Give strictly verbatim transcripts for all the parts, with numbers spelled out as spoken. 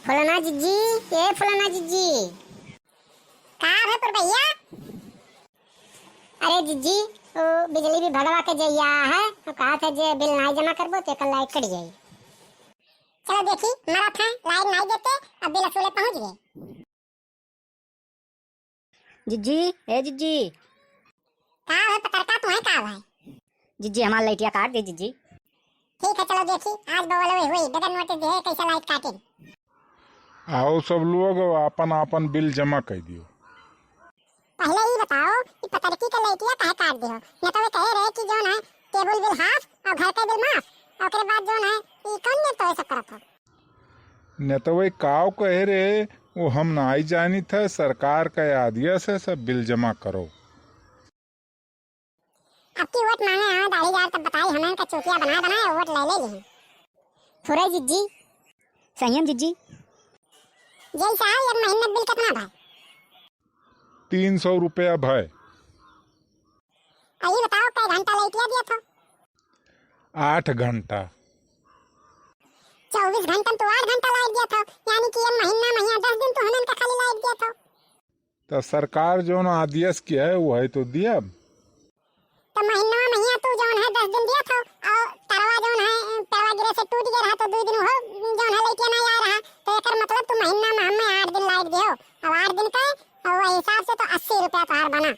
फुलना जिज्जी, ए फुलना जिज्जी। का भे पुरबैया? अरे जिज्जी, ओ बिजली विभागवा के जइया है, तो कहत है जे बिल नाई जमा करबो तो एकर लाइट कट जाई। चलो देखी, मरत है, लाइट नाई देते, अब बिल असूले पहुँच गए। जिज्जी, ए जिज्जी। का है पतरका, तुहैं का भाई? जिज्जी, हमार लाइटिया काट दे जिज्जी। ठीक है, चलो देखी, आज बवलवे हुई, बगैर नोटिस दिए कैसे लाइट काटिन। आओ सब लोग, आपन आपन बिल जमा कर दियो। पहले ई बताओ कि पतरकी के लाइटिया काहे काट दियो? न तो वे कहे रहे कि जौन है टेबल बिल हाफ और घर के बिल माफ, और ओकरे बाद जौन है ई कौन ने तो ऐसा करत हो? नेतवई काव कहे रे, वो हम नाई जानित है, सरकार का आदेश है, सब बिल जमा करो। अब की वोट मांगे आवे दाढ़ी यार, तब बताई हमन का चूतिया बनाए बनाए वोट ले ले ली। फुरे जिज्जी। संयम जिज्जी। जैसा है, एक महीना बिल कितना भाई? तीन सौ रुपया भाई। अभी बताओ, कै घंटा लाइटिया दिया था? आठ घंटा। चउबीस घंटा में तो आठ घंटा लाइट दिया था, यानी कि एक महीना, महीना दस दिन तो हमन का खाली लाइट दिया था। तो सरकार जौन आदेश किया है, वही तो दिया। तो महीना, महीना तू जौन है दस दिन दिया था, और तरवा जौन है, तरवा गिरे से टूट गया रहा, तो दो दिन हो जौन है लाइटिया नहीं आ रहा, तो एकर मतलब तू महीना में हमें आठ दिन लाइट दियो, अब आठ दिन का, और वही हिसाब से तो अस्सी रुपया तोहार बना।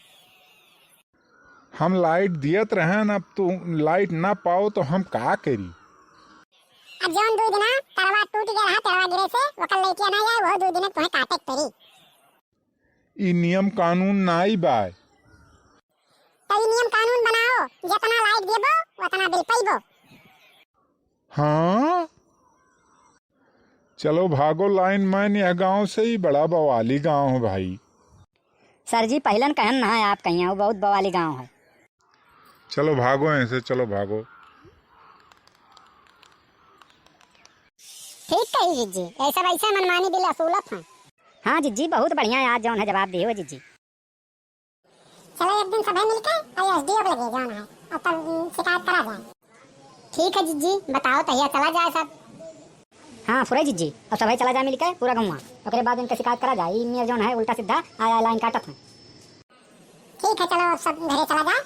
हम लाइट दियत रहन, अब तू लाइट ना पाओ तो हम का करी? अब जौन दो दिना तरवा टूट गया रहा, तरवा गिरे से, ओकर लाइटिया ना आए, वो दो दिन तुहे काटे के पड़ी। ई नियम कानून नाई बाय। तो ई नियम कानून बनाओ, जितना लाइट देबो, उतना बिल पाइबो। हाँ? चलो भागो लाइन मैन, यह गांव से ही बड़ा बवाली गांव है भाई। सर जी, पहलन कहन ना है आप कहिया, वो बहुत बवाली गांव है। चलो भागो ऐसे, चलो भागो। ठीक कही जिज्जी, ऐसा वैसे मनमानी बिल असूलत हैं। हाँ जिज्जी, बहुत बढ़िया यार जौन है जवाब दिए हो जिज्जी। चलो एक दिन सभे मिलके और एसडीओ के लगे जाना है और तब शिकायत करा जाए। ठीक है जिज्जी, बताओ तहिया चला जाए सब। हाँ फुरे जिज्जी, अब सभे चला जाए मिलके पूरा गौवा, ओकरे बाद इनके शिकायत करा जाए। ई मेयर जौन है उल्टा सीधा आया लाइन काटत है। ठीक है, चलो अब सब घरे चला जाए।